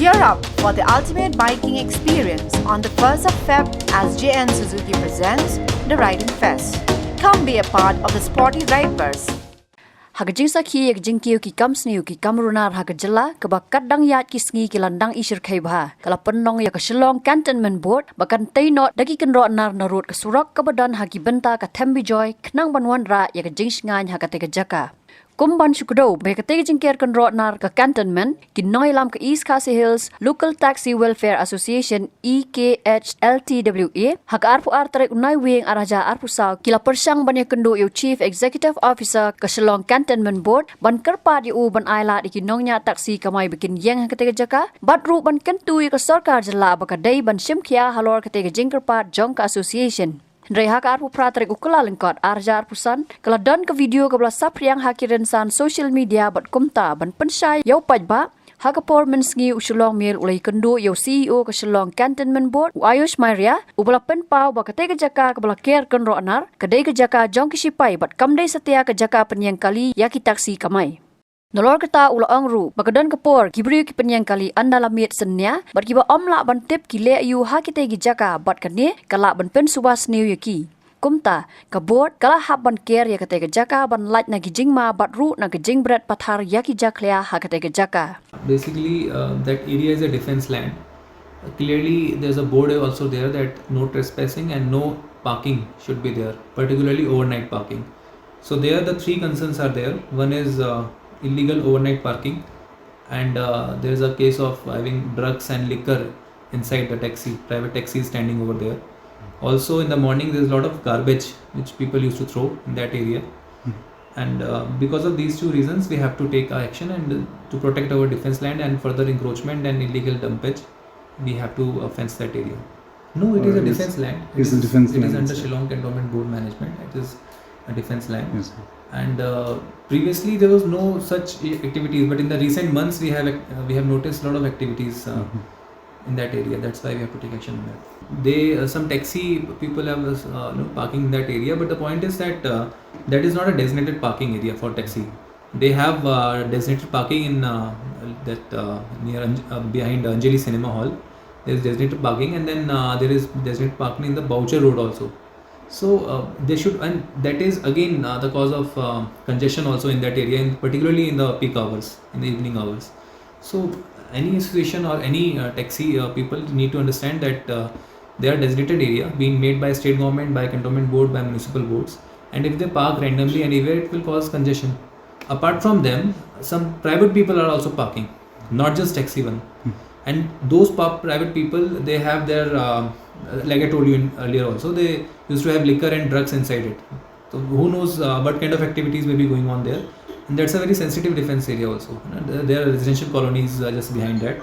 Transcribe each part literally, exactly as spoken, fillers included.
Gear up for the ultimate biking experience on the first of Feb as J N Suzuki presents the Riding Fest. Come be a part of the sporty Rideverse. Ha ka jingsakhi ïa ka jingkiew ki kam sniew ki kam runar ha ka jylla, kaba katba dang ïaid ki sngi ki la dang ishyrkhei bha, ka la pynlong ïa ka Shillong Cantonment Board ba kan tei not da ki kynroh nar narud ka surok kaba don ha ki bynta ka Them Bijoy, khnang ban wanrah ïa ka jingshngaiñ ha katei ka jaka. Kum ban shu kdew ba ïa katei ka jingker kynroh nar ka cantonment, ki nongïalam ka East Khasi Hills Local Taxi Welfare Association, E K H L T W A, ha ka arphew ar tarik u Naiwieng ar hajar arphew saw, ki la pyrshang ban ïakynduh ïa u Chief Executive Officer ka Shillong Cantonment Board ban kyrpad ïa u ban ailad ïa ki nongñiah taxi kamai ba kin ïeng ha katei ka jaka, bad ruh ban kyntu ïa ka sorkar jylla ba ka dei ban shim khia halor katei ka jingkyrpad jong ka association. Hynrei ha ka arphew phra tarik u Kyllalyngkot ar hajar arphew san, ka la don ka video kaba la saphriang ha ki rynsan social media bad kumta ban pynshai ïa u paidbah, ha ka por mynsngi u Shillong Mail u la ïakynduh ïa u C E O ka Shillong Cantonment Board, u Ayush Maurya, uba la pynpaw ba katei ka jaka kaba la ker kynroh nar ka dei ka jaka jong ki shipai bad kam dei satia ka jaka pynïeng kali ïa ki taxi kamai. Nalor kata u la ong ruh ba ka don ka por ki briew ki pynïeng kali ynda la miet synñia bad kiba ym lah ban tip ki leh aïu ha kitei ki jaka, bad kane ka lah ban pynsuba sniew ïa ki. Kumta ka board ka la hap ban ker ïa katei ka jaka ban lait na ki jingma bad ruh na ka jingbret pathar ïa ki jakhlia ha katei ka jaka. Basically, uh, that area is a defense land. Uh, clearly, there's a board also there that no trespassing and no parking should be there, particularly overnight parking. So there, the three concerns are there. One is, uh, illegal overnight parking, and, uh, there is a case of having drugs and liquor inside the taxi, private taxi is standing over there. Also, in the morning, there's a lot of garbage which people used to throw in that area. Hmm. And, uh, because of these two reasons, we have to take action and, uh, to protect our defense land and further encroachment and illegal dumpage, we have to, uh, fence that area. No, it is a defense land. It is a defense land. It is under Shillong Cantonment Board management. It is a defense land. Yes, sir. And, uh, previously there was no such i-, activities, but in the recent months we have ac-, uh, we have noticed a lot of activities, uh, in that area. That's why we have to take action on that. They, uh, some taxi people have, uh, you know, parking in that area, but the point is that, uh, that is not a designated parking area for taxi. They have, uh, designated parking in, uh, that, uh, near Anj-, uh, behind Anjali Cinema Hall. There is designated parking, and then, uh, there is designated parking in the Boucher Road also. So, uh, they should, and that is again, uh, the cause of, uh, congestion also in that area, in, particularly in the peak hours, in the evening hours. So, any association or any, uh, taxi, uh, people need to understand that, uh, they are designated area being made by state government, by cantonment board, by municipal boards, and if they park randomly anywhere, it will cause congestion. Apart from them, some private people are also parking, not just taxi one. Hmm. And those pa-, private people, they have their, uh, like I told you in, earlier also, they used to have liquor and drugs inside it. So who knows, uh, what kind of activities may be going on there. And that's a very sensitive defense area also. You know, there, there are residential colonies, uh, just behind that.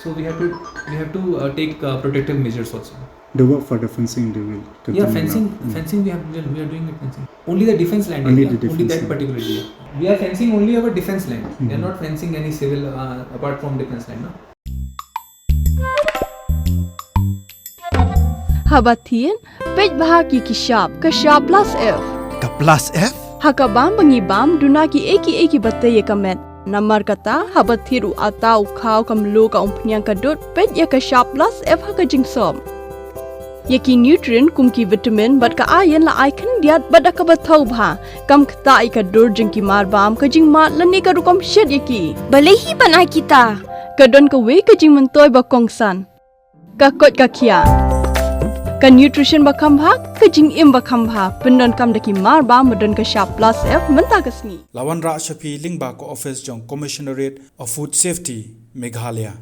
So we have to, we have to, uh, take, uh, protective measures also. They work for the fencing, they will continue. Yeah, fencing, fencing we have, we are, we are doing it fencing. Only the defense land area, only that particular area. We are fencing only our defense land. We are not fencing any civil, uh, apart from defense land, no? Haba thied, peit bha ïa ki shap, ka shap plus F. Ka plus F? Ha ka bam ba ngi bam, duna kiei kiei kiba tei ïa ka met. Namar kata, haba thied u atta, u khaw, ka mluh, ka umphniang, ka dud, peit ïa ka shap plus F ha ka jingsop. Ïa ki nutrient kum ki vitamin bad ka iron la ai khyndiat bad da kaba thaw bha. Kam ktah ïa ka dur jong ki marbam, ka jingmad lane ka rukom shet ïa ki. Balei hi ban ai kita? Ka don kawei ka jingmyntoi ba kongsan. Ka koit ka khiah. Ka nutrition ba kham bha, ka jingim ba kham bha. Pyndonkam da ki marbam ba don ka shap plus F mynta ka sngi. La wanrah sha phi lyngba ka office jong Commissionerate of Food Safety, Meghalaya.